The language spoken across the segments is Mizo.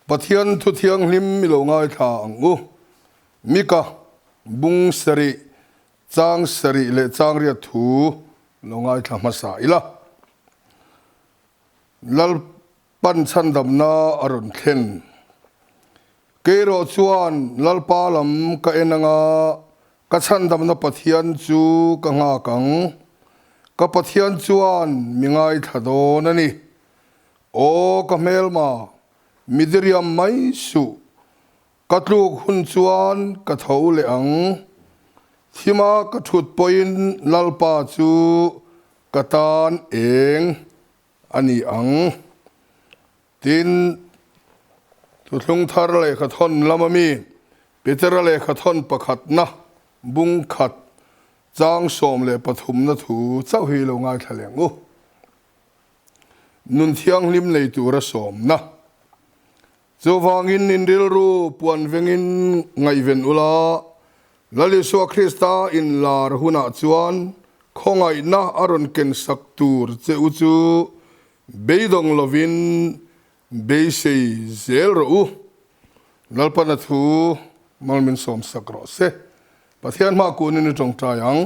Pathian thu thianghlim i lo ngaithla ang u. Mika bung sarih, chang sarih leh chang riat thu lo ngaithla hmasa ila. Lalpan chhandamna a rawn thlen. Keirawh chuan Lalpa lam ka en anga ka chhandamna Pathian chu ka nghak ang. Ka Pathian chuan mi ngaithla dawn a ni. Aw ka hmelma, mi diriam mai suh. Ka tluk hun chuan ka tho leh ang. Thima ka thut pawhin Lalpa chu ka tan eng a ni ang. Tin, Thuthlung Thar lehkhathawn lama mi Petera lehkhathawn pakhatna bung khat chang 13na thu chauh hi lo ngaithla leh ang u. Nun thianghlim nei tura sawmna. Chuvangin in rilru puan vengin ngaihven ula, Lal Isua Krista inlar hunah chuan khawngaihna a rawn kensak tur che u chu beidawng lovin beisei zel rawh u. Lalpana thu mal min sawmsak rawh se. Pathian hma kunin i tawngtai ang.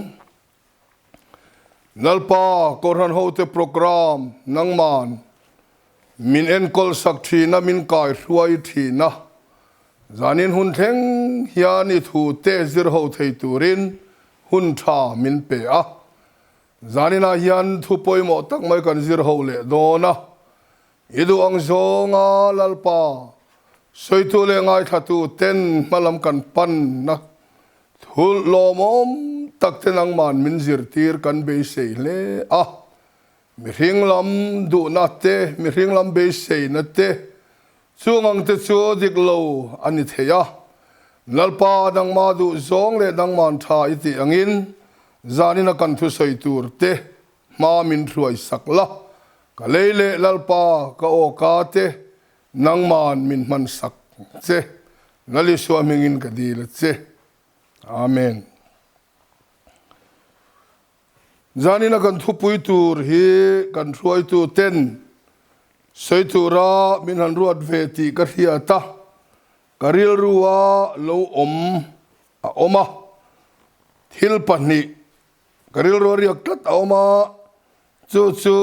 Lalpa, Kohhran hote programme nangman min enkawl sak thin a, min kai hruai thin a. Zanin hun thleng hian i thute zir ho thei turin hun tha min pe a. Zaninah hian thu pawimawh tak mai kan zir ho leh dawn a. I duh ang zawnga Lalpa, sawitu leh ngaithlatu ten hmalam kan panna thul lawmawm tak te nangman min zirtir kan beisei hle a. Mihring lam duhna te, mihring lam beiseina te, chung ang te chu dik lo a ni thei a. Lalpa, nangmah duh zawng leh nangman tha i tih angin zanina kan thusawi tur te Hma min hruai sak la, ka lei leh Lalpa ka aw ka te nangman min hman sak che, Lal Isua hmingin ka dil a che. Amen. Zanina kan thupui tur hi kan hruaitu ten sawi tura min han ruat ve tih ka hriat a, ka rilrua lo awm a awm a, thil pahnih Ka rilru a riak tlat a awm a, chu chu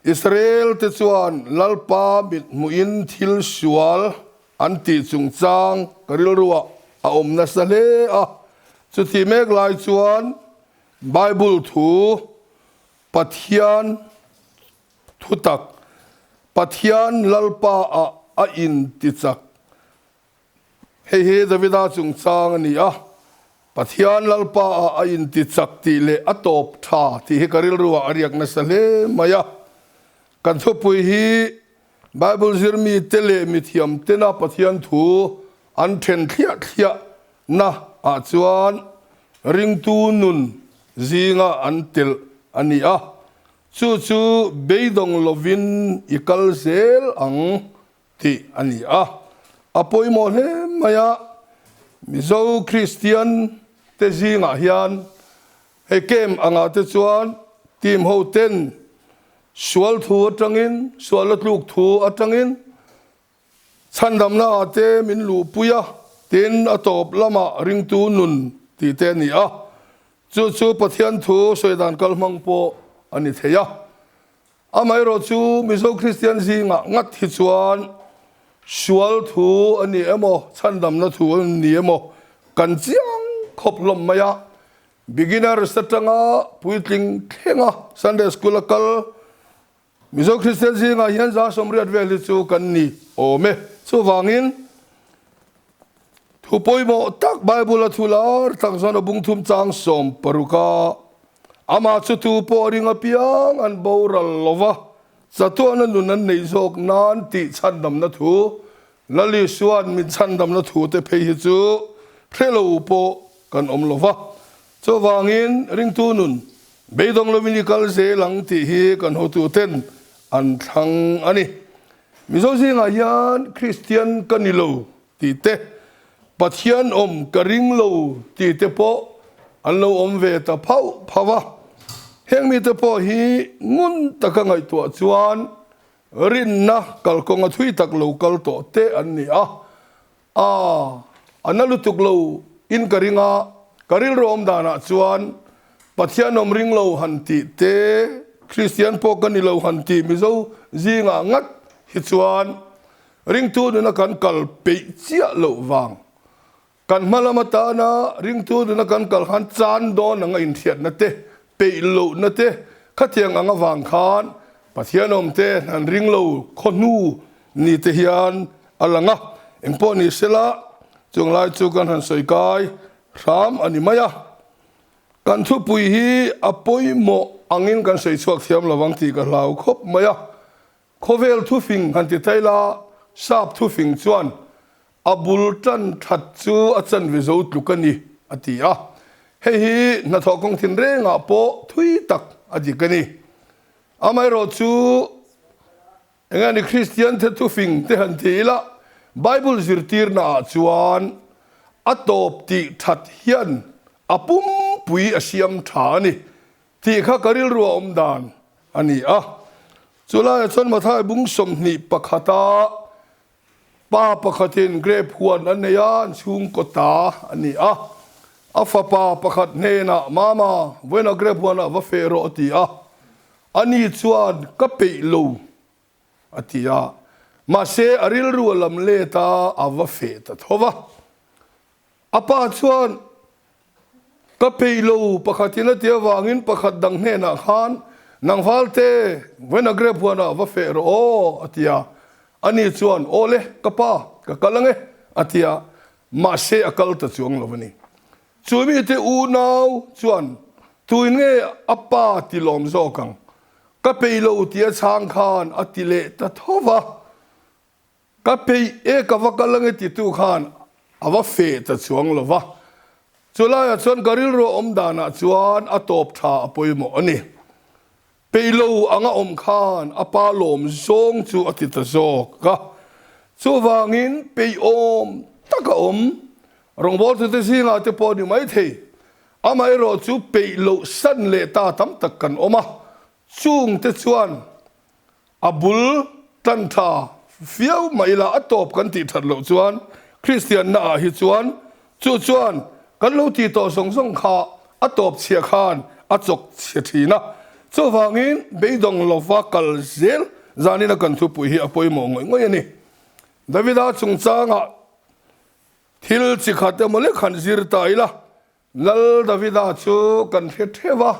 Israel te chuan Lalpa mit hmuhin thil sual an tih chungchang ka rilruah a awm nasa hle a. Chuti mek lai chuan Bible thu Pathian thutak, Pathian Lalpa ah a intichak Hei hi Davida chungchang a ni a, Pathian Lalpa ah a inti chak tih leh a tawp tha tih hi ka rilru ah a riak nasa hle mai a. Kan thupui hi Bible zirmi te leh mithiam tena Pathian thu an then thliah thliah na ah chuan ringtu nun zinga an telh a ni a, chu chu beidawng lovin i kal zel ang tih a ni a, a pawimawh hle mai a, Mizo Kristian te zingah hian hei camp angah te chuan team ho ten sual thu atangin, sual a tluk thu atangin chhandamna ah te min luhpui a, tin a tawp lamah ringtu nun tih te a ni a, chu chu Pathian thu sawi dan kal hmang pawh a ni thei a. Amaherawh chu Mizo Kristian zingah ngat hi chuan sual thu a ni emaw, chhandamna thu a ni emaw kan chiang khawp hlawm mai a. Beginners atanga puitling thlenga Sunday School a kal Mizo Kristian zingah hian 180 vel hi chu kan ni awm e. Chuvangin thu pawimawh tak Bible a thu lar tak chuan a bung thum chang 16 a Amah chu tu pawh ring apiang an boral lo va, chatuahna nun an neih zawk nan tih chhandamna thu, Lal Isua'n min chhandamna thu te phei hi chu hre lo pawh kan awm lo va. Chuvangin ringtu nun beidawng lovin i kal zel ang tih hi kan hotuten an thlang a ni. Mizo zingah hian Kristian ka ni lo tih te, Pathian awm ka ring lo tih te pawh an lo awm ve ta phauh phauh a. Heng mite pawh hi ngun taka ngaihtuah chuan Rinna kalkawnga thui tak lo kal tawh te an ni a. A, a na lutuk lo in ka ring a, ka rilru awm danah chuan Pathian awm ring lo han tih te, Kristian pawh ka ni lo han tih Mizo zingah ngat hi chuan ringtu nuna kan kal peih chiah loh vang. Kan hma lam atana ringtu nuna kan kal khan chan dawn anga inhriatna te, peih lohna te khatiang ang avang khan Pathian awm te an ring lo khaw hnu ni te hian a lang a. Engpawh ni sela chung lai chu kan han sawi kai hram a ni mai a. Kan thupui hi a pawimawh angin kan sawi chhuak thiam lovang tih ka hlau khawp mai a. Khawvel thufing han ti thei la, sap thufing chuan A bul tan that chu a chanve zo tluk a ni, a ti a. Hei hi hnathawh kawng thin rengah pawh thui tak a dik a ni. Amaherawh chu enge ni Kristian the thufing te han ti ila, Bible zirtirna ah chuan a tawp tih that hian a pumpui a siam tha a ni tih kha ka rilru a awm dan a ni a. Chulaiah chuan Mathai bung 21 a Pa pakhatin grape huan a nei a, an chhungkaw ta a ni a. A fapa pakhat hnenah, Mama, vawiinah grape huanah va feh rawh a ti a. Ani chuan, Ka peih lo, a ti a. Mahse, a rilru a lam let a, a va feh ta tho va. A pa chuan, Ka peih lo, pakhatin a ti avangin pakhat dang hnenah khan, Nang valte, vawiin grape huanah va feh rawh aw, a ti a. Ani chuan, Aw le, ka pa, ka kal ang e, a ti a. Mahse, a kal ta chuang lo a ni. Chu mite unau chuan, Tuin nge a pa ti lawm zawk ang? Ka peih lo ti a chhang khan a ti leh ta tho va. Ka peih e ka va kal ange titu khan a va feh ta chuang lo va. Chulaiah chuan ka rilru a awm danah chuan a tawp tha a pawimawh a ni. Peih lo anga awm khan a pa lawm zawng chu a ti ta zawk a. Chuvangin peih awm tak a awm. Rawngbawltute zingah te pawh a ni maithei. Amaherawh chu peih loh san leh ta tam tak kan awm a. Chungte chuan A bul tan tha viau mah ila a tawp kan tih that loh chuan Kristianna ah hi chuan chu chuan kan lo tih tawh zawng zawng kha a tawp chhia khan a chawk chhe thin a. Chuvangin beidawng lova kal zel zanin a kan thupui hi a pawimawh ngawih ngawih a ni. Davida chungchangah thil chi khat emaw lek han zir ta ila Lal Davida chu kan hre theuh a.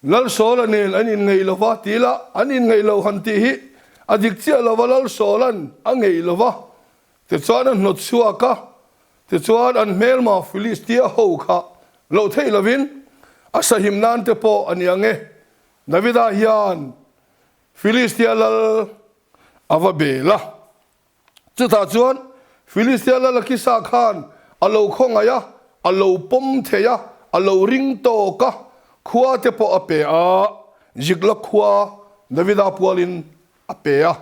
Lalsawla nen an inngeih lo va ti ila, an inngeih lo han tih hi a dik chiah lo va, Lalsawla'n a ngeih lo va, tichuan a hnawt chhuak a, tichuan an hmelma Filistia ho kha loh theih lovin a sahim nan te pawh a ni ang e. Davida hian Filistia lal a va bel a. Chutah chuan Filistia lal Akisa khan a lo khawngaih a, a lo pawm thei a, a lo ring tawk a, khua te pawh a pe a, Ziklag khua Davida pualin a pe a.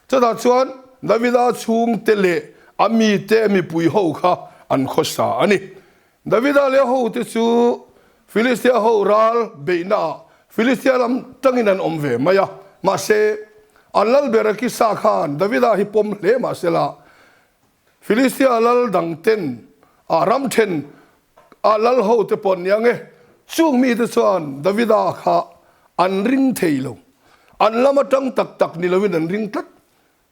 Chutah chuan Davida chhungte leh a mite mipui ho kha an khawsa a ni. Davida leh a hote chu Filistia ho ral beihnaah Filistia lam tangin an awm ve mai a. Mahse, an lal ber Akisa khan Davida hi pawm hle mah sela, Filistia lal dang ten a ram then a lal hote pawh an ni ang e, chung mite chuan Davida kha an ring thei lo. An lam atang tak tak ni loin an ring tlat.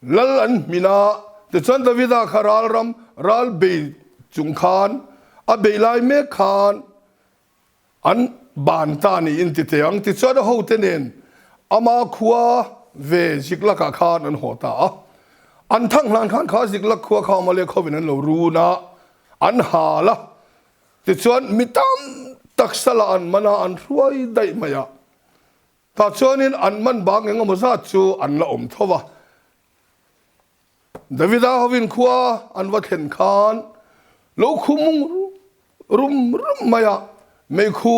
Lal an hmin a, tichuan Davida kha ral ram ral bei chung khan a bei lai mek khan an ban ta niin ti teh ang. Tichuan a hote nen ama khua ve Ziklakah khan an haw ta a. An thang hlan khan kha Ziklak khua kha Amalek hovin an lo run a, an hal a. Tichuan mi tam tak salah an man a, an hruai daih mai a. Tah chuanin an man bang eng emaw zat chu an la awm tho va. Davida hovin khua an va thlen khan lo khu mung rum rum mai a, meikhu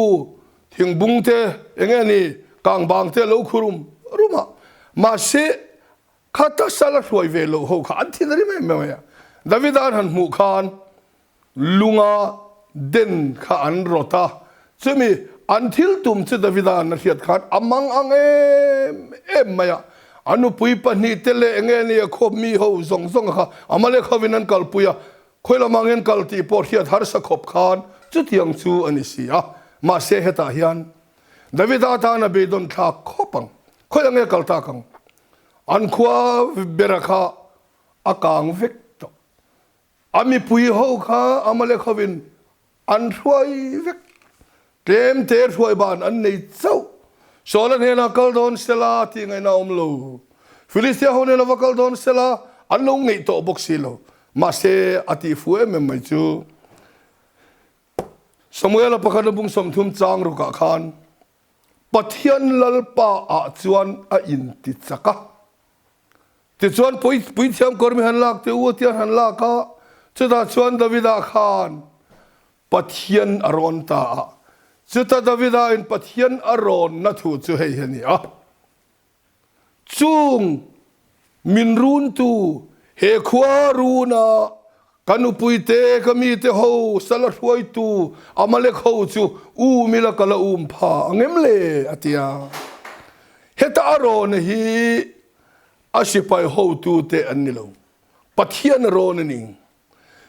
thingbung te eng nge ni kang bang te lo khu rum rum a. Mahse kha taksa la hruai ve loh ho kha an thin a rim em em mai a. Davida an han hmuh khan Lunga den kha an rawt a, chumi an thil tum chu Davida an a hriat khan a mang ang em em mai a. A nupui pahnihte leh enge nia khuap mi ho zawng zawng kha Amalek hovin an kalpui a, khawi lamah nge an kal tih pawh hriat harsa khawp khan chutiang chu a ni si a. Mahse hetah hian Davida tan a beidawn thlak khawp ang. Khawi enge kal tak ang? An khua bera kha a kang vek tawh. A mipui ho kha Amalek hovin an hruai vek. Tlem te hruai ban an nei chauh. Saula hnenah kal dawn sela tih ngaihna a awm lo. Filistia ho hnenah va kal dawn sela an lo ngeih tawh bawk si lo. Mahse a tih fu em em mai chu Samuela pakhat a bung 30 chang rukah khan Pathian Lalpa ah chuan a inti chak a. Tichuan puithiam kawr mi han lak teh u a ti a han lak a, chutah chuan Davida khan Pathian a rawn ta a. Chuta Davida in Pathian a rawnna thu chu hei hi a ni a, Chung min runtu he khua runa ka nupuite ka mite ho sala hruaitu Amalek ho chu um ila ka la um pha ang em le? a ti a. Heta a rawn hi a sipai hotute an ni lo, Pathian a rawn a ni.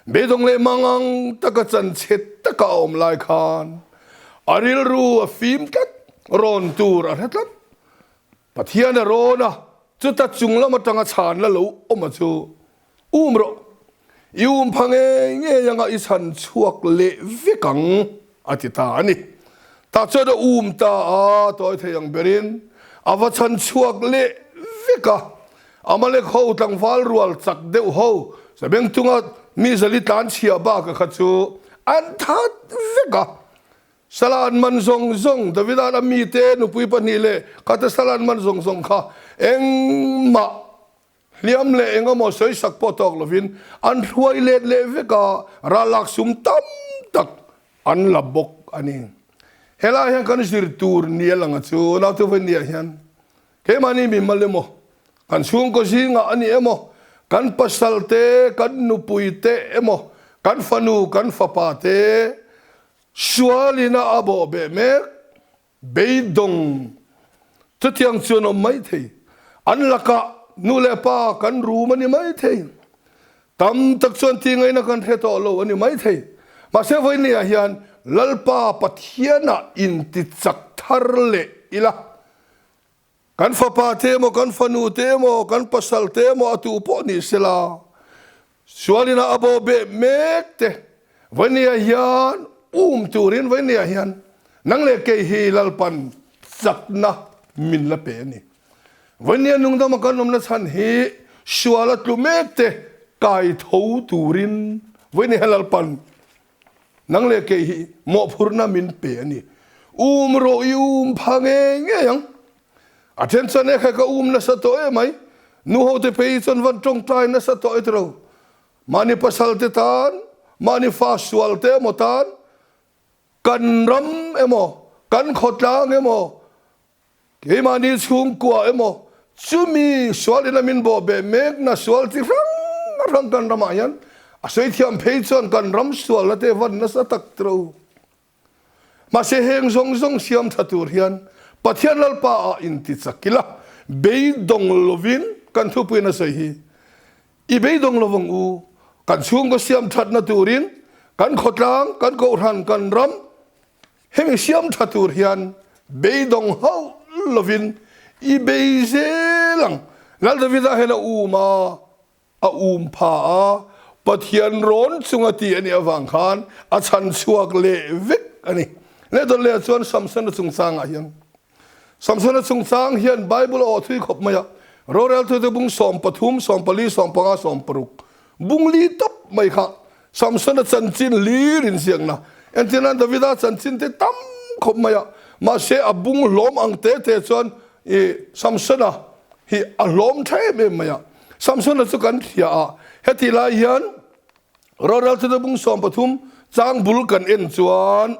Beidawng leh mangang taka chanchhe taka a awm lai khan a rilru a fim tlat, rawn tur a hre tlat. Pathian a rawn a, chuta chung lam atanga chhanna lo awm a chu, Um rawh, i um pha ngei ngei anga i chhan chhuak leh vek ang, a ti ta a ni. Tah chuan a um ta a, tawi thei ang berin a va chhan chhuak leh vek a. Amalek ho tlangval rual chak deuh ho Sabengtunga mi zali tlan chhia baka kha chu an that vek a. Sala an man zawng zawng, Davida'n a mite nupui pahnih leh khate sala an man zawng zawng kha engmah hliam leh engemaw sawisak pawh tawk lovin an hruai let leh vek a, rallak sum tam tak an la bawk a ni. Helaiah hian kan zir tur ni a lang a chu, naute vawinia hian Keimahni mi mal emaw, kan chhungkaw zingah a ni emaw, kan pasal te, kan nupui te emaw, kan fanu, kan fapa te sualina a bawh beh mek, beidawng chutiang chuan awm mai thei. An lakah nu leh pa kan rum a ni mai thei. Tam tak chuan tih ngaihna kan hre tawh lo a ni mai thei. Mahse vawinia hian Lalpa Pathianah intichak thar leh ila. Kan fapa te emaw, kan fanu te emaw, kan pasal te emaw a tu pawh ni sela, sualina a bo beh mek te vawinia hian um turin vawinia hian nang leh kei hi Lalpan chakna min la pe a ni. Vawinia nungdama kan awmna chhan hi sual a tlu mek te kai tho turin vawinia hian Lalpan Nang leh kei hi mawhphurhna min pe a ni. Um rawh i um pha ngei ngei ang. A then chuan e kha ka um nasa tawh e mai. Nu ho te phei hi chuan van tawngtai nasa tawh e tiro. Mahni pasal te tan, mahni fa sual te emaw tan, kan ram emaw, kan khawtlang emaw, Keimahni chhungkua emaw chumi sualin a min bawh beh mekna sual chi hrang hrang kan ramah hian a sawi thiam phei chuan kan ram sualna te van nasa tak tro. Mahse heng zawng zawng siam tha tur hian Pathian Lalpa ah inti chak ila beidawng lovin kan thupuiin a sawi hi i beidawng lovang u, kan chhungkaw siam thatna turin kan khawtlang, kan kohhran, kan ram Hemi siam tha tur hian beidawng hauh lovin i bei zel ang. Lal Davida hian a um a, a um pha a, Pathian rawn chunga ti a nih avang khan a chhan chhuak leh vek a ni. Leh dawt leh chuan Samsona chungchangah hian Samsona chungchang hian Bible a aw thui khawp mai a, roreltute bung 13, 14, 15, 16 bung li tawp mai kha Samsona chanchin hlir inziakna entirnan Davida chanchin te tam khawp mai a, mahse a bung hlawm ang te te chuan i Samsona hi a hlawm tha em em mai a. Samsona chu kan hria a, heti lai hian roreltute bung 13 chang bul kan en chuan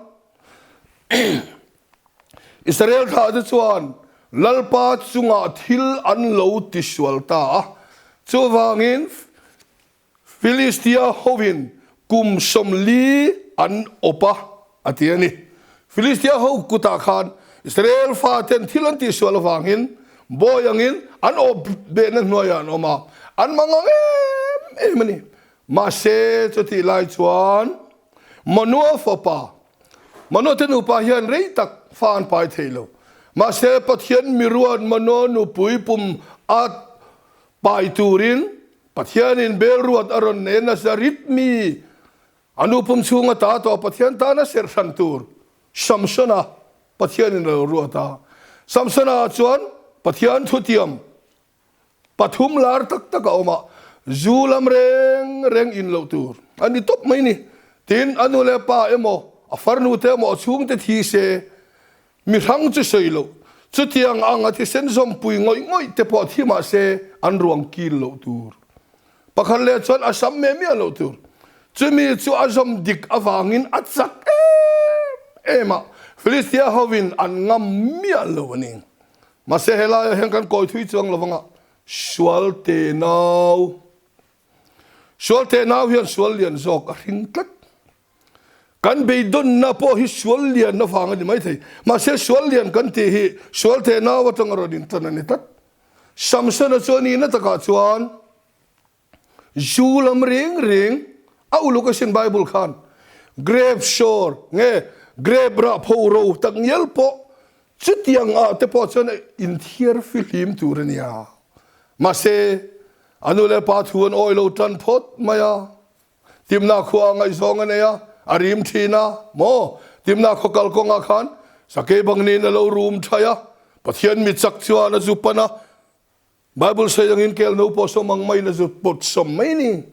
Israel thlahte chuan Lalpa chungah thil an lo tisual ta a, chuvangin Filistia hovin kum 40 an awp a, a ti a ni. Filistia ho kutah khan Israel faten thil an tihsual avangin. Bawi angin an awp behna hnuaiah an awm a, an mangang em em a ni. Mahse, chutih lai chuan Manoa fapa, Manoa te nupa hian rei tak fa an pai thei lo. Mahse, Pathian miruat Manoa nupui pum a pai turin Pathianin belruat a rawn nei Nazarit mi a nu pum chhunga ta tawh Pathian tana serh hran tur Samsona Pathianin a lo ruat a. Samsona ah chuan Pathian thutiam pathum lar tak tak a awm a, zu lam reng reng in loh tur a ni tawp mai ni. Tin, a nu leh pa emaw, a farnu te emaw, a chhungte thi se, mi hrang chu sawi loh. Chutiang ang a thisen zawmpui ngawih ngawih te pawh thi mah se an ruang kil loh tur. Pakhat leh chuan a sam meh miah loh tur. Chumi chu a zawm dik avangin a chak em em a, Filistia hovin an ngam miah lo a ni. Mahse helaiah hian kan kawi thui chuang lo vanga sual te nau sual te nau hian sual lian zawk a hring tlat. Kan beidawnna pawh hi sual lian avang a ni maithei. Mahse sual lian kan tih hi sual te nau atanga rawn intan a ni tlat. Samsona chuan nihna takah chuan Zu lam reng reng a uluk asin Bible khan grape shore nge grape rah pho ro tak ngial pawh chutiang ah te pawh chuan a inthiar fihlim tur a nia. Mahse a nu leh pa thu an awi lo tan phawt mai a. Timna khua ngaihzawng a nei a, a rim thin a maw? Timna khaw kal kawngah khan sakei bangnin a lo rum thai a, Pathian mi chak chuan a zu pan a, Bible sawi angin kel no pawh sawm ang maiin a zu pawt sawm mai ni.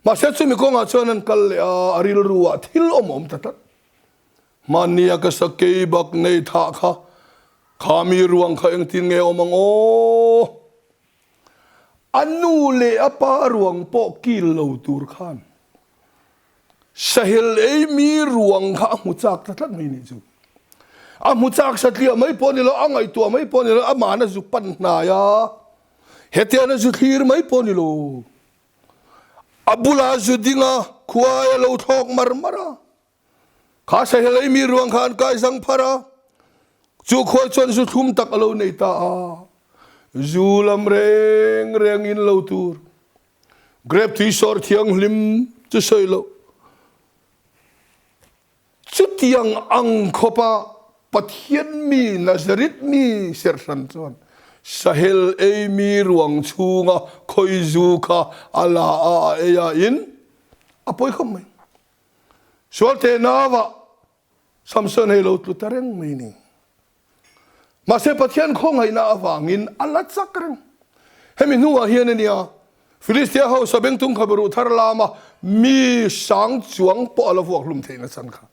Mahse chumi kawngah chuan an kal leh a, a rilru ah thil awm a awm ta tlat. Hmannia ka sakei bak nei thah kha, kha mi ruang kha engtin nge awm ang aw? A nu leh a pa ruang pawh kil lo tur khan Sahel ei mi ruang kha a hmu chak ta tlat mai nih chu. A hmu chak satliah mai pawh ni lo, a ngaihtuah mai pawh ni lo, amahna zu pan hnai a, hetiana zu thlir mai pawh ni lo. A bulah zu ding a, khuai a lo thlawk mar mar a. Kha Sahel ei mi ruang kha an kai zang phar a, chu khuai chuan zu thlum tak a lo nei ta a. Zu lam reng reng in lo tur. Grape tui sawr thianghlim chu sawi loh. Chutiang ang khawpa Pathian mi Nazareth mi serhran chuan Sahel ei mi ruang chhunga khawi zu kha a la a a ei a in a pawi khawp mai. Sual teh nava Samson hei lo tlu ta reng mai ni. Mahse Pathian khawngaihna avangin a la chak reng. Hemi hnuah hian a nia, Filistia ho sabengtung kha beruh thar lama mi sang chuang pawh a la vuak hlum theihna chan kha.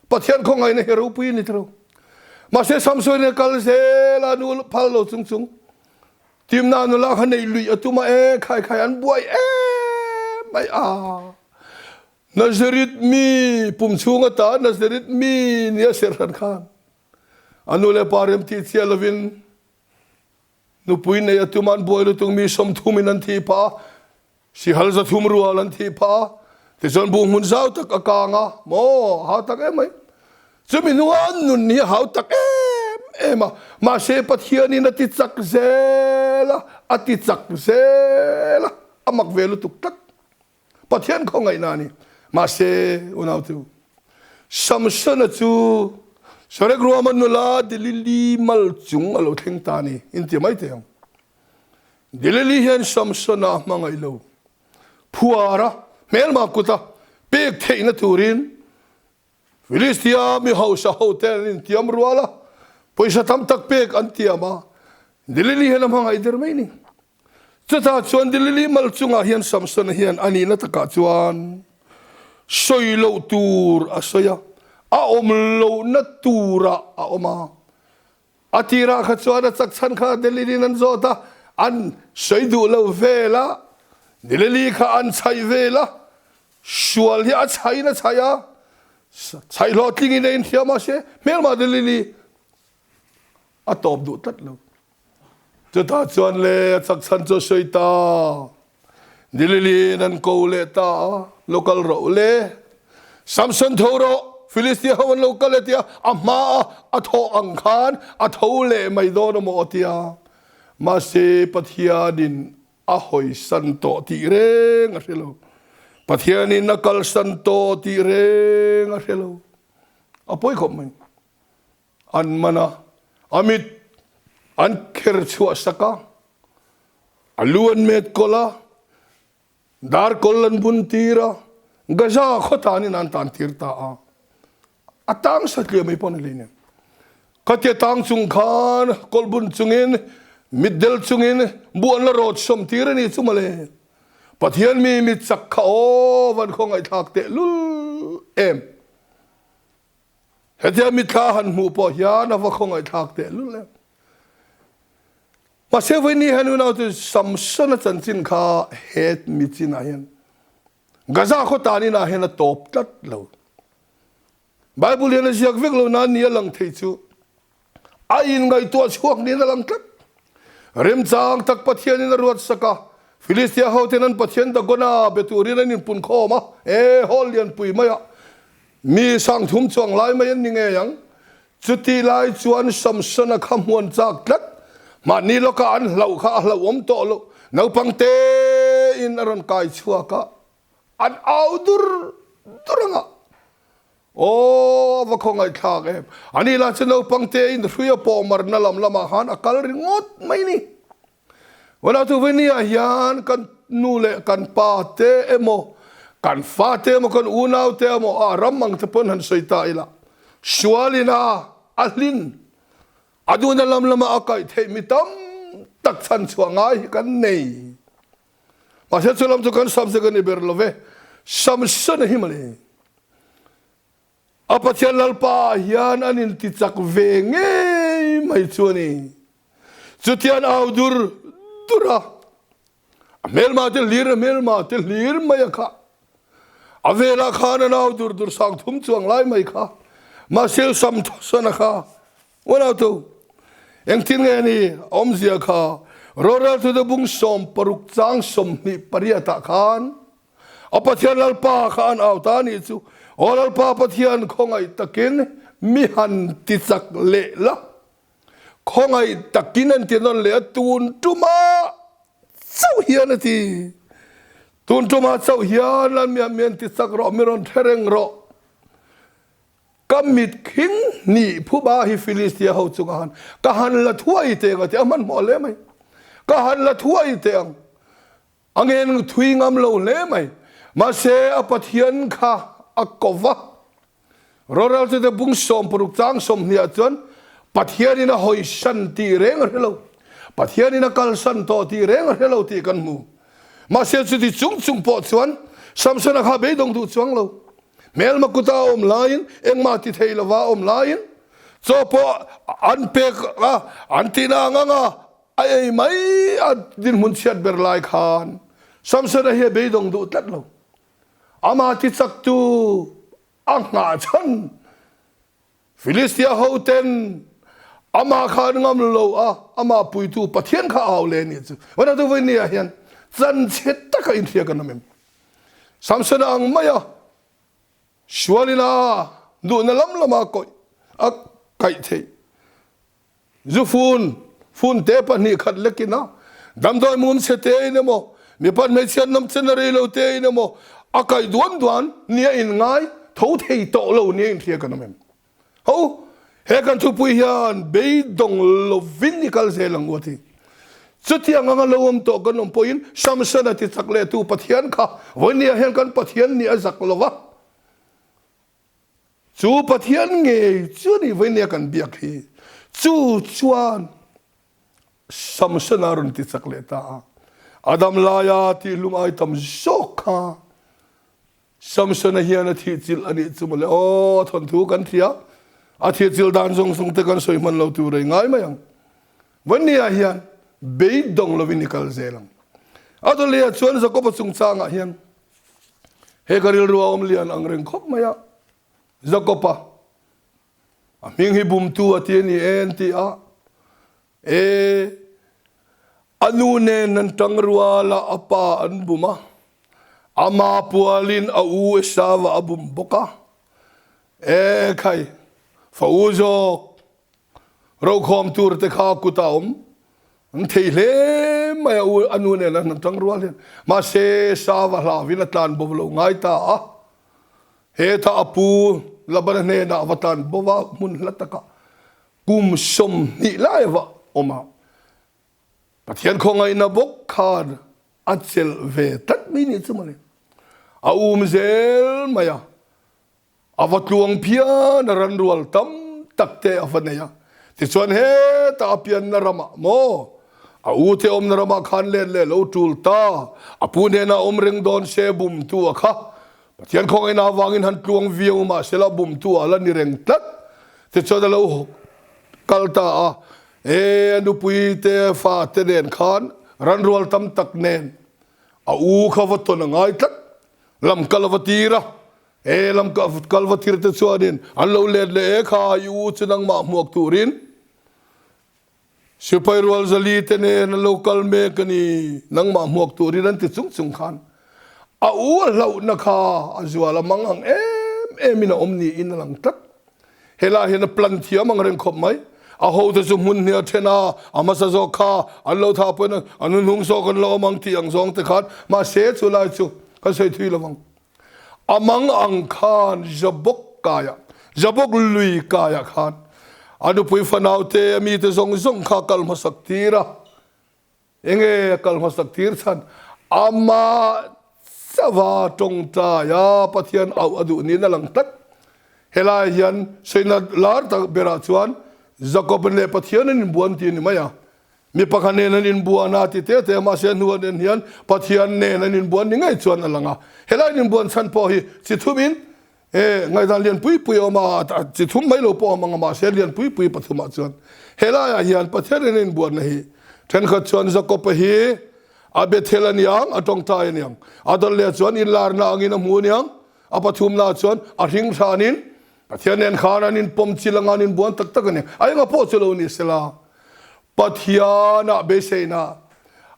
Pathian khawngaihna hi ropui a ni tiro. Mahse Samson a kal zel a, nu phal lo chung chung Timna nula kha neih luih a tum a, e khai khai an buai em mai a. Nazareth mi pum chhung ata Nazareth mi nia serhran khan A nu leh pa rem tih chiah lovin nupui nei a tum a, an buai lutuk mi 30 in an thih phah a, sihal 300 rual an thih phah a, tichuan buh hmun zau tak a kang a, maw hau tak em mai. Chumi hnuah an nun hi a hau tak em em a, mahse Pathianin a ti chak zel a, a ti chak zel a, a mak ve lutuk tlat. Pathian khawngaihna a ni. Mahse, unau chu Samsona chu Sorek ruama nula Delili mal chung a lo thleng ta a ni, inti mai thei ang. Delili hian Samsona a hmangaih lo. Phuara hmelma kuta pek theihna turin Filistia mi hausa hote an intiam rual a, pawisa tam tak pek an tiam a, Delili hian a hmangaih der mai ni. Chutah chuan Delili mal chungah hian Samsona hian a nihna takah chuan sawi loh tur a sawi a, a awm lohna turah a awm a. A tirah kha chuan a chak chhan kha Delili'n an zawt a, an sawi duh lo vel a, Delili kha an chhaih vel a, Sual hi a chhaiin a chhaih a, chhaih hlawhtlingin a inhria mahse hmelmah Delili a tawp duh tlat lo. Chutah chuan le a chak chhan chu a sawi ta. Delili'n an ko leh ta a, Lo kal rawh u le. Samson tho rawh, Filistia ho an lo kal e tia a hmaa a thawh ang khan a tho leh mai dawn a maw a tia. Mahse Pathianin a hawisan tawh tih reng a hre lo. Pathianin a kalsan tawh tih reng a hre lo. A pawi khawp mai. An man a, a mit an kher chhuah sak a, a lu an met kawlh a, dar kawl an bun tir a, Gaza khaw tanin an tan tir ta a. A tang satliah mai pawh a ni hlei nen. Khatia tang chung khan kawlh bun chungin, mitdel chungin buh an la rawt sawm tir a ni chu mawle. Pathian mi mit chak kha aw van khawngaihthlak teh lul em. Hetia mitthla han hmuh pawh hian a va khawngaihthlak teh lul em. Mahse vawiin ni hian unau chu Samsona chanchin kha het michinah hian Gaza khaw tan inah hian a tawp tlat lo. Bible hian a ziak vek lo nan ni a lang thei chu a inngaihtuah chhuak niin a lang tlat. Remchang tak Pathianin a ruat sak a, Filistia hoten an pathian Dagona be turin an inpunkhawm a, e, hall lianpui maiah mi sangthum chuang lai mai an ni ngei ang. Chuti lai chuan Samsona kha hmuan chak tlat. Mahni lawkah an hlauh kha a hlauhawm tawh loh. Naupang tein a rawn kai chhuak a, an au dur dur ang a. Aw, a va khawngaihthlak em! Ani lah chu naupang tein hrui a pawh marna lam lamah khan a kal ringawt mai ni. Vana chu Viniah hian kan nu leh kan pa te emaw, kan fa te emaw, kan unau te emaw a ram ang te pawn han sawi ta ila, sualin a a hlin, a duhna lam lama a kaih theih mi tam tak chhan chhuah ngai hi kan nei. Mahse chu lam chu kan subject a ni ber lo ve, Samsona hi mawle. A Pathian Lalpa ah hian an intichak ve ngei mai chu a ni. Chutian au dur dur a, a hmelma te hlir a hmelma te hlir mai a kha. A velah khan an au dur dur sang thum chuang lai mai kha. Mahse Samson-a kha Unautu, engtin nge ni awmzia kha roreltute bung 60 chang 28 ah khan A Pathian Lalpa kha an au ta a nih chu. Aw Lalpa Pathian, khawngaih takin mi han ti chak leh la. Khawngaih takin an ti nawn leh a, tun tumah chauh hian a ti. Tun tumah chauh hian a mi an ti chak rawh, mi rawn hre reng rawh. Ka mit khing hnih phuba hi Filistia ho chungah han ka han la thuai teh ang a ti a, hmanhmawh hle mai. Ka han la thuai teh ang. A ngen thui ngam lo hle mai. Mahse, a Pathian kha a ko va. Roreltute bung 60 chang 20 ah chuan Pathianin a hawisan tih reng a hre lo. Pathianin a kalsan tawh tih reng a hre lo tih kan hmu. Mahse, chuti chung chung pawh chuan Samsona kha beidawng duh chuang lo. Hmelma kuta a awm laiin, engmah ti thei lova a awm laiin, chaw pawh an pek a, an tihna ang ang a, A ei mai a dinhmun chhiat ber lai khan Samsona hi a beidawng duh tlat lo. Amah tichaktu a nghah chhan Filistia hoten amah kha an ngam lo a, amah puitu Pathian kha a au leh a nih chu. Vawiin tu vawiin ni ah hian chanchhe taka inhria kan awm em? Samsona ang maia sualin a duhna lam lama kawih a kaih theih. Zu fun, fun te 2 khat lekin a, damdawi mum chhe te in emaw, mipat hmeichhia nawm chen a rei lo te in emaw, a kaih duan duan nia in ngai tho thei tawh lo nia in hria kan awm em? Ho, he kan thupui hian beidawng lovin i kal zel ang u a ti. Chutiang anga lo awm tawh kan awm pawhin Samson-a ti chak leh tu Pathian kha vawinia hian kan Pathian nih a zak lo va. Chu Pathian ngei chu a nih vawinia kan biak hi. Chu chuan Samson-a rawn ti chak leh ta a. A dam laia tihlum ai tam zawk kha Samson-a hian a thih chilh a nih chu mawle. Aw, a thawnthu kan thia. A thih chilh dan zawng zawng te kan sawi hman lo tur ei ngai mai ang. Vawinia hian beidawng lovin i kal zel ang. A dawleh chuan Jakob-a chungchangah hian He ka rilru a awm lian ang reng khawp mai a, Jakob-a a hming hi bumtu a ti a ni e an ti a, e a nu nen an tang rual a, a pa an bum a, ama pualin a u Esava a bum bawk a, e khai fa u zawk rokhawm tur te kha kut a awm. An thei hle mai a, a nu nen an tang rual hian. Mahse, Sava hlauvin a tlan bo lo ngai ta a. Hetah a pu Labana hnenah a va tlan bo va, hmun hla takah kum 20 lai a va awm a. Pathian khawngaihna bawk khan a chelh ve tlat mai nih chu mawle. A um zel mai a. A va tluang phian a ranrual tam tak te a va nei a. Tichuan hetah a pianna ramah maw a u te awmna ramah khan let leh lo tul ta, a pu hnenah awm reng dawn se bumtu a kha. Pathian khawngaihna avangin han tluang viau mahsela bumtu a la ni reng tlat. Tichuan a lo kal ta a, e a nupui te fa te nen khan ranrual tam tak nen a u kha va tawn a ngai tlat. Lam kal a va tir a. He lam kal va thir te chuanin an lo let leh e kha i u chu nangmah hmuak turin sipai rual zali te nen an lo kal mek a ni, nangmah hmuak turin an ti chung chung khan a u a hlauhna kha a zual a mang ang em em in a awm niin a lang tlat. Helai hian a plan thiam ang reng khawp mai. A hote chu hmun hnih a then a, a hmasa zawk kha an lo thah pawhin an hunhung zawk an lo awm ang tih ang zawng te khan mahse chulai chu kan sawi thui lo ang. A mang ang khan Jabok kaiah, Jabok lui kaiah khan a nupui fanaute a mite zawng zawng kha a kal hmasak tir a. Enge a kal hmasak tir chhan? Amah chauha tawngtai a Pathian auh a duh niin a lang tlat. Helai hian sawina lar tak berah chuan Jakob leh Pathian an inbuan tih a ni mai a. Mi pakhat nen an inbuan a ti te te a, mahse a hnuah nen hian Pathian nen an inbuan ni ngei chuan a lang a. Helai an inbuan chhan pawh hi chi thumin e ngaihdan lian pui pui a awm a, chi thum mai lo pawh a awm ang a, mahse lian pui pui pathumah chuan helaiah hian Pathian nen an inbuanna hi thenkhat chuan Jakob-a hi a Bethel a niang, a tawngtai a niang, a dawt leh chuan inlarna angin a hmu a niang, a pathumnaah chuan a hring hranin Pathian nen khan an inpawm chil anga an inbuan tak tak a ni. A enga pawh chu lo ni sela, Pathianah beiseina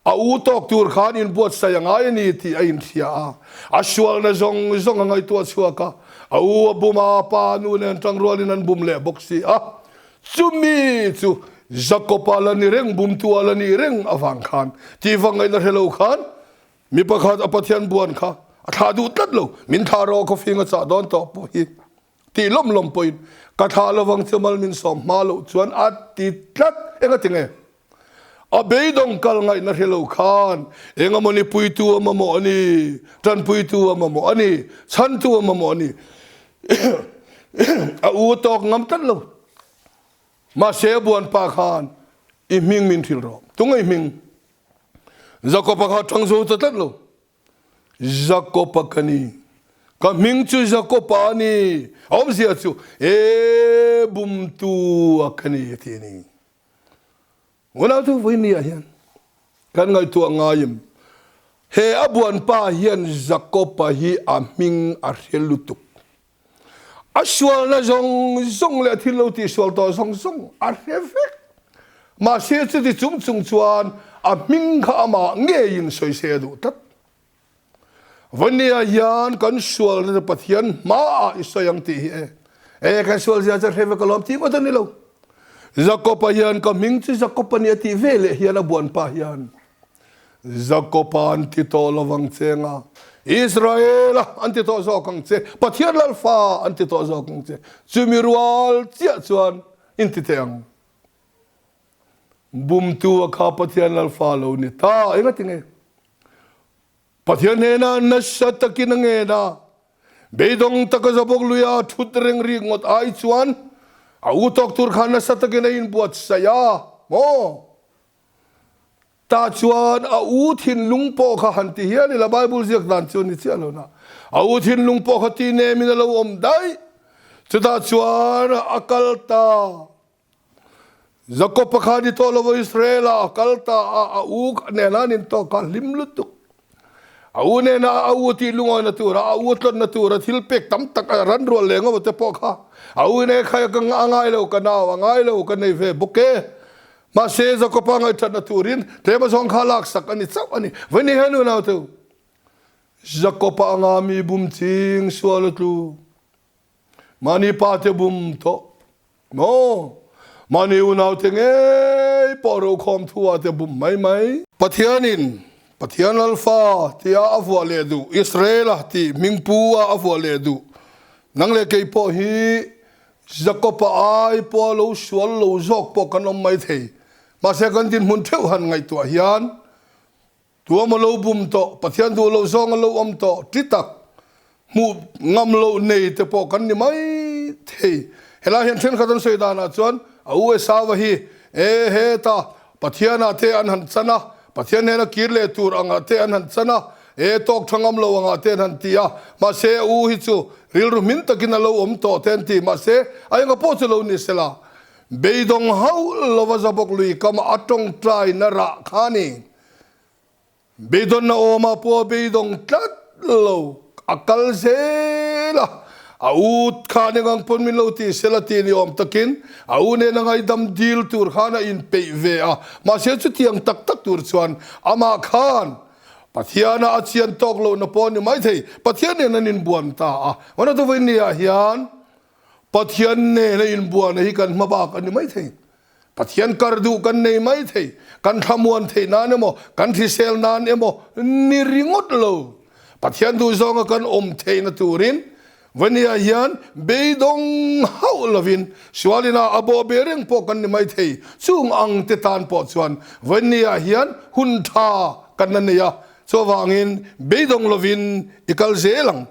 a u tawk tur khan inbuatsaih a ngai a ni tih a inhria a. A sualna zawng zawng a ngaihtuah chhuak a, a u a bum a, a pa nu nen tangrualin an bum leh bawk si a. Chumi chu Jakob-a la ni reng, bumtu-a la nih reng avang khan tihvangaihna hre lo khan mi pakhat a Pathian buan kha a thlah duh tlat lo. Min thlah rawh khawfing a chah dawn tawh pawh hi. Tih lawm lawm pawhin ka thlah lovang che mal min sawm hma loh chuan a ti tlat. Enga tinge? A beidawng kal ngaihna hre lo khan eng emaw ni puitu a mamawh a ni, tanpuitu a mamawh a ni, chhantu a mamawh a ni. A u tawk ngam tlat lo. Mahse a buanpa khan i hming min hrilh rawh. Tunge i hming? Jakob-a kha a ṭang zo ta tlat lo. Jakob-a ka ni. Ka hming chu Jakob-a a ni. A awmzia chu, E bumtu a ka ni a ti a ni. Unau chu vawinia hian kan ngaihtuah ngaiim he a buanpa hian Jakob-a hi a hming a hre lutuk. A sualna zawng zawng leh a thil lo tihsual tawh zawng zawng a hre vek. Mahse chuti chung chung chuan a hming kha amah ngeiin sawi se a duh tlat. Vawnia hian kan sualna chu Pathian hmaah i sawi ang tih hi e. E kan sual zia chu a hre vek alawm tih ngawt a ni lo. Jakob-a hian ka hming chu Jakob a ni a tih veleh hian a buanpa hian Jakob-a an ti tawh lo vang che nga, Israel-a an ti tawh zawk ang che, Pathian Lalfa an ti tawh zawk ang che, chumi rual chiah chuan in ti teh ang. Bumtu a kha Pathian Lalfa lo ni ta, engati nge? Pathian hnenah nasa takin a ngen a, beidawng taka zabawk luia thut reng rik ngawt ai chuan a u tawk tur khan nasa takin a inbuatsaih a, maw? Tah chuan a u thinlung pawh kha han ti hial ila, Bible ziak dan chu a ni chiah lo na. A u thinlung pawh kha ti nemin a lo awm daih. Chutah chuan a kal ta. Jakob-a kha ni tawh lo, Israel-a a kal ta a, a u nena an intawk a, hlim lutuk. A u nena a u tih lungawina tura, a u tlawnna tura thil pek tam tak a ran rual leh ngawt te pawh kha a u ine khai ka a ngai lo, ka nau a ngai lo, ka nei ve bawk e. Mahse, Jakoba ngaihṭhatna turin tlema zawng kha laksak a ni chauh a ni. Vawiin hian unaute, Jakoba anga mi bum ching sual a tlu. Mahni pate bum tawh maw? Mahni unaute ngei pawh rokhawm thu ah te bum mai mai. Pathianin Pathian Lalfa tia a vuah leh duh, Israela tih hmingpu a a vuah leh duh. Nang leh kei pawh hi Jakob-a ai pawha lo sual lo zawk pawh kan awm mai thei. Mahse kan dinhmun theuh han ngaihtuah hian Tuam a lo bum tawh, Pathian duh loh zawng a lo awm tawh, ti tak hmuh ngam loh nei te pawh kan ni mai thei. Helai hian thenkhat an sawi danah chuan a u Esauva hi e heta Pathianah te an han chan a, Pathian hnena kir leh tur angah te an han chan a, e tawk tha ngam lo angah te an han ti a, mahse a u hi chu rilru hmin takin a lo awm tawh te an ti, mahse a enga pawh chu lo ni sela beidawng hauh lova Zabawk lui kama a tawngtaina rah kha a ni. Beidawnna awmah pawh a beidawng tlat lo, a kal zel a, a u khan eng ang pawn min lo ti sela tih ni awm takin a u nena ngaidam dil tur khan a inpeih ve a, mahse chutiang tak tak tur chuan amah khan Pathiana a chian tawk lohna pawh a ni maithei, Pathian nen an inbuan ta a, Vanatuvainia hian Pathian nena inbuana hi kan hma bak a ni maithei. Pathian kar duh kan nei mai thei, kan thlamuan theih nan emaw, kan hrisel nan emaw ni ringawt lo. Pathian duh zawnga kan awm theihna turin Vania hian beidawng hauh lovin sualina a bawh be reng pawh kan ni mai thei. Chung ang te tan pawh chuan Vania hian hun tha kan la nei a, chuvangin beidawng lovin i kal zel ang.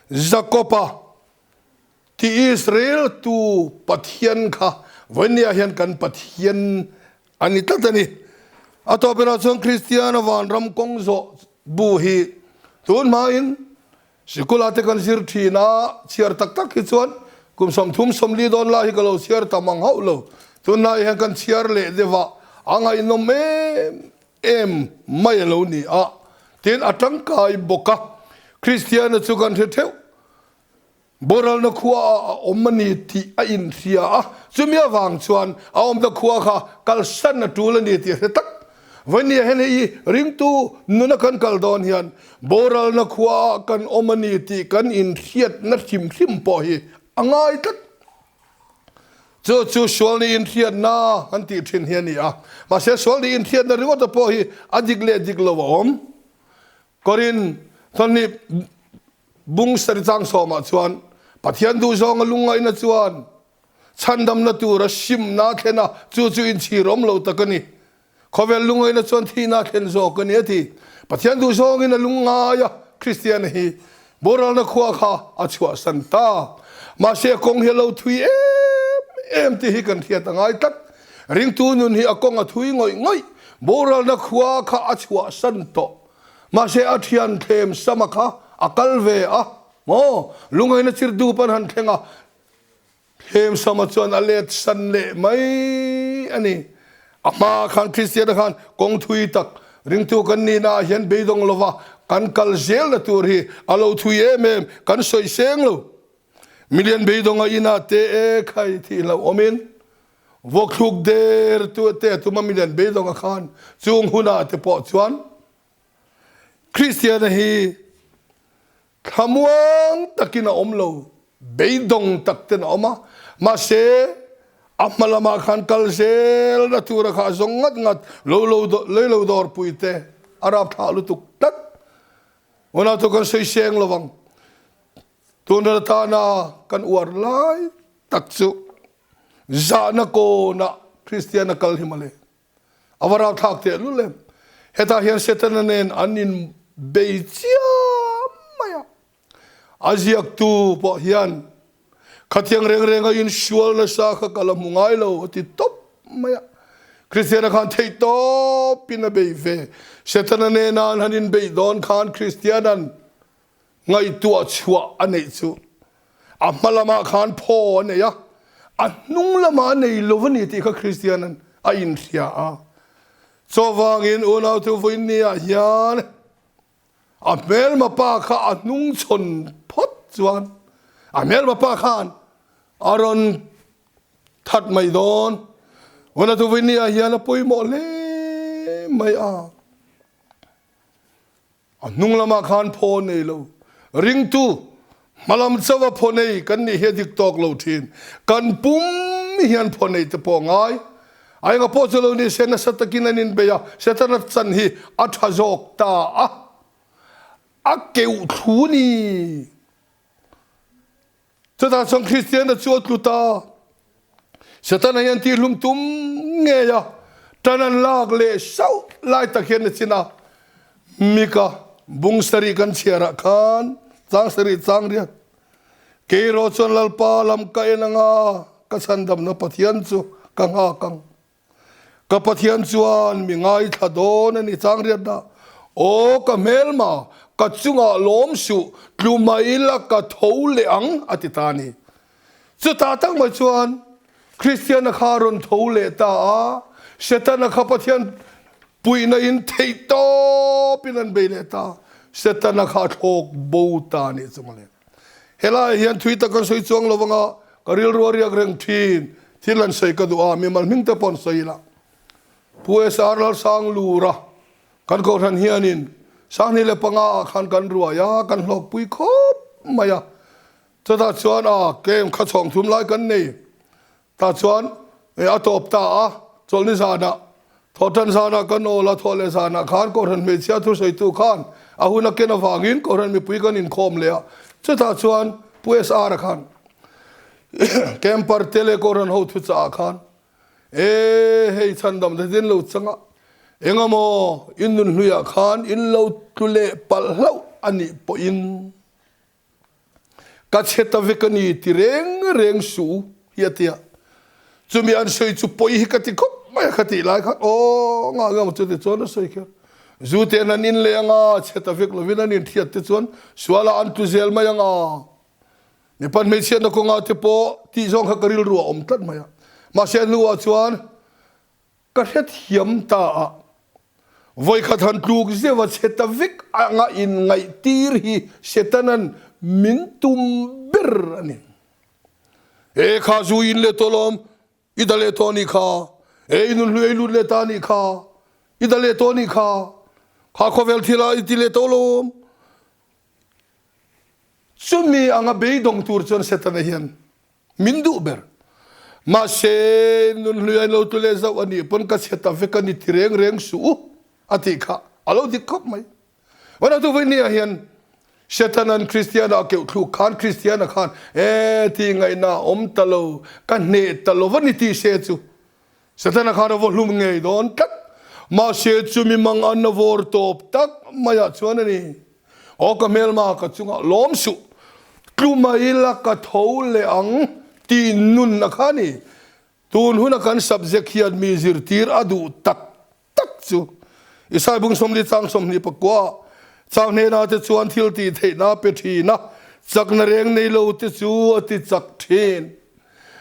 Jakob-a. Ti Israel tu Pathian kha vawinia hian kan Pathian a ni tlat a ni. A tawp berah chuan Kristiana vanram kawng zawh bu hi tun hmain sikula te kan zir thin a, chhiar tak tak hi chuan kum 30 40 dawn lai hi ka lo chhiar tam ang hauh lo. Tunlai hian kan chhiar leh deuh a, a ngaihnawm em em mai a lo ni a, tin a tangkai bawk a. Kristiana chu kan hre theuh. Boralna khua ah a awm a ni tih a inhria a, chumi avang chuan a awmna khua kha kalsan a tul a ni tih a hre tak. Vawnia hian hei ringtu nuna kan kal dawn hian boralna khua ah kan awm a ni tih kan inhriatna hrim hrim pawh hi a ngai tlat. Chu chu sual ni inhriatna an tih thin hi a ni a, mahse sual ni inhriatna ringawta pawh hi a dik leh dik lo a awm. Korin thawhnih Bung Sarichang sawmah chuan Pathian duhzawnga lungngaihna chuan chhandamna tura simna a thlen a, chu chu inchhir awm lo tak a ni. Khawvel lungngaihna chuan thihna a thlen zawk a ni a ti. Pathian duhzawngin a lungngai a, Kristiana hi boralna khua kha a chhuahsan ta. Mahse a kawng hi a lo thui em em tih hi kan hriat a ngai tlat. Ringtu nun hi a kawng a thui ngawih ngawih. Boralna khua kha a chhuahsan tawh. Mahse a thian thlem sama kha a kal ve a maw? Lungaina chir dup an han thleng a, thlem sama chuan a let san leh mai a ni. A hma khan Kristiana khan kawng thui tak ringtu kan nihna ah hian beidawng lova kan kal zelna tur hi a lo thui em em, kan sawi seng lo. Milian beidawnga inah te e khai thih hlauh awmin Vawkhluk der tu te a tum a milian beidawnga khan chung hunah te pawh chuan Kristiana hi thlamuang takin a awm lo, beidawng tak ten a awm a, mahse a hma lamah khan kal zelna tura kha a zawng ngat ngat lo lo lei lo dawrpui te a rap thlah lutuk tlat. Hunah chu kan sawi seng lo ang. Tuna tana kan uar lai tak chu Zahna kawnah Kristian a kal hi mawle. A va rauhthlak teh lul em. Hetah hian Setana nen an inbei chiam mai a. A ziaktu pawh hian khatiang reng renga insual nasa kha ka la hmu ngai lo a ti tawp mai a. Kristiana khan theih tawpin a bei ve. Setana nena an han inbeih dawn khan Kristianan Ngaihtuah chhuah a neih chu a hma lamah khan phaw a nei a, a hnung lamah a nei lo a ni tih kha Kristian a inhria a. Chuvangin unau chu vawiinniah hian a hmelma pa kha a hnung chhawn phawt chuan a hmelma pa khan a rawn that mai dawn. Unau chu vawiinniah hian a pawimawh hle mai a. A hnung lamah khan phaw nei lo. Ringtu, hmalam chauha phaw nei kan nih hi a dik tawk lo thin. Kan pum hian phaw nei te pawh a ngai. A enga pawh chu lo ni se nasa takin an inbei a, Setana chan hi a tha zawk ta a, a keuh thlu ni. Chutah chuan Kristiana chu a tlu ta. Setana hian tihhlum tum ngei a, tan an lak leh sauh lai tak hian a chin a. Mika bung sarih kan chhiarah khan chang sarih chang riat. Kei erawh chuan Lalpa lam ka en anga ka chhandamna Pathian chu ka nghak ang. Ka Pathian chuan mi ngaithla dawn a ni chang riat dah. Aw ka hmelma, ka chungah lawm suh, tlu mai la ka tho leh ang a ti ta a ni. Chutah tak mai chuan Kristiana kha a rawn tho leh ta a, Setana kha Pathian puihna in theih tawpin an bei leh ta, Setana kha a thlawk bo ta a nih chu mawle. Helaiah hian thui tak kan sawi chuang lo vanga ka rilru a riak reng thin, thil an sawi ka duh a, mimal hming te pawh an sawi ila. Pu SR Lalsanglura kan kohhran hianin 2005 ah khan kan ruai a, kan hlawkpui khawp mai a, chutah chuan a camp kha chhawng thum lai kan nei. Tah chuan a tawp ta a, chawlhni zanah, thawhtan zanah kan awl a, thawh leh zanah khan Kohhran hmeichhia thusawitu khan a hun a ken avangin Kohhran mipui kan inkhawm leh a, chutah chuan Pu SR-a khan Camper te leh Kohhran ho thuchah ah khan E hei chhandam te in lo chang a, engemaw in nun hluiah khan in lo tlu leh palh hlauh a nih pawhin, Ka chhe ta vek a ni ti reng reng suh hi a ti a. Chumi an sawi chu pawi hi ka ti khawp mai a ka tih lai khan aw ngah ngam chu ti chuan a sawi kher. Zu ten an in leh anga chhe ta vek lovin an inthiat te chuan sualah an tlu zel mai anga. Mipa hmeichhiatna kawnga te pawh tih zawng kha ka rilru a awm tlat mai a. Mahse a hnuah chuan Ka hrethiam ta a, vawikhat han tluk zeuh a chhe ta vek anga inngaihtir hi Setana'n min tum ber a ni. E kha zu in leh tawh lawm, i da leh tawh a nih kha. E i nunhlui ei lut leh ta a nih kha, i da leh tawh a nih kha. Kha khawvel thila i ti leh tawh lawm. Chumi anga beidawng tur chuan Setana hian Min duh ber. Mahse, nunhlui a lo tlu leh zauh a nih pawn ka chhe ta vek a ni ti reng reng suh u, a tih kha a lo dik khawp mai. Vanatu Vawinia hian Setanan Kristiana a keuh thluk khan Kristiana khan e tih ngaihna a awm ta lo, ka hneh ta lo va ni tih se chu Setana khan a vaw hlum ngei dawn tlat. Mahse, chumi mang an a vawr tawp tak maiah chuan a ni. Aw ka hmelma ka chungah lawm suh, tlu mai la ka tho leh ang tih nun a kha ni. Tun huna kan subject hian mi zirtir a duh tak tak chu Isai bung 40 chang 24 chang hnenah te chuan thil tih theihna a pe thin a, chakna reng nei lo te chu a ti chak thin.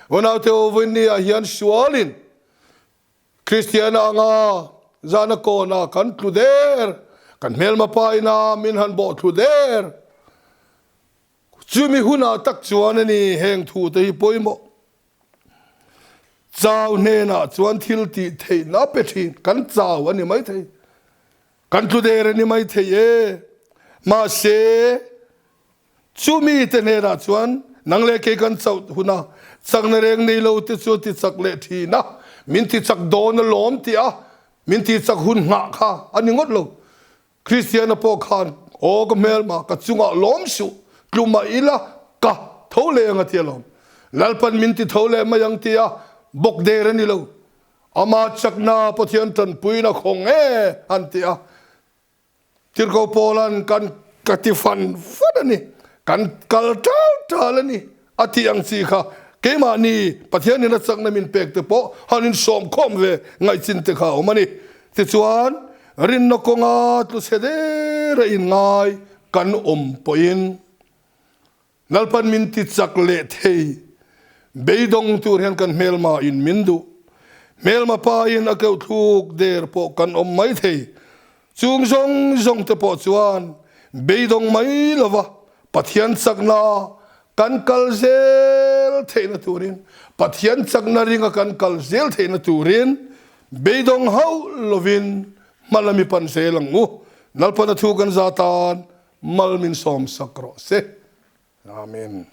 Unaute aw vawinia hian sualin Kristiana anga zana kawna kan tlu der, kan hmelma pa ina min han bawh thlu der. Chumi hunah tak chuan a ni heng thu te hi pawimawh. Chau hnenah chuan thil tih theihna pe thin, kan chau a ni maithei, kan tlu der a ni maithei e, mahse, Chu mite hnenah chuan, Nang leh kei kan chauh huna chakna reng nei lo te chu ti chak leh thin a, min ti chak dawn alawm tih a min ti chak hun nghah kha a ni ngawt lo. Kristiana pawh khan, Aw ka hmelma, ka chungah lawm suh, tlu mah ila ka tho leh ang a ti alawm. Lalpan min ti tho leh mai ang tih a bawk der a ni lo. Ama chakna Pathian tanpuina khawng e an ti a. Tirhkoh Paula'n kan ka ti fan fan a ni, kan kal ṭal ṭal a ni a tih ang chi kha keimahni Pathianin a chakna min pek te pawh han insawm khawm ve ngaihchin te kha a awm a ni. Tichuan, rinna kawnga tlu chhe der a inngai kan awm pawhin, Lalpan min ti chak leh thei. Beidawng tur hian kan hmelma in min duh. Hmelma pa in a keuh thluk der pawh kan awm mai thei. Chung zawng zawng te pawh chuan beidawng mai lova Pathian chakna kan kal zel theihna turin, Pathian chakna ringa kan kal zel theihna turin beidawng hauh lovin hma lam i pan zel ang u. Lalpan a thu kan za tan Mal min sawmsak rawh se. Amen.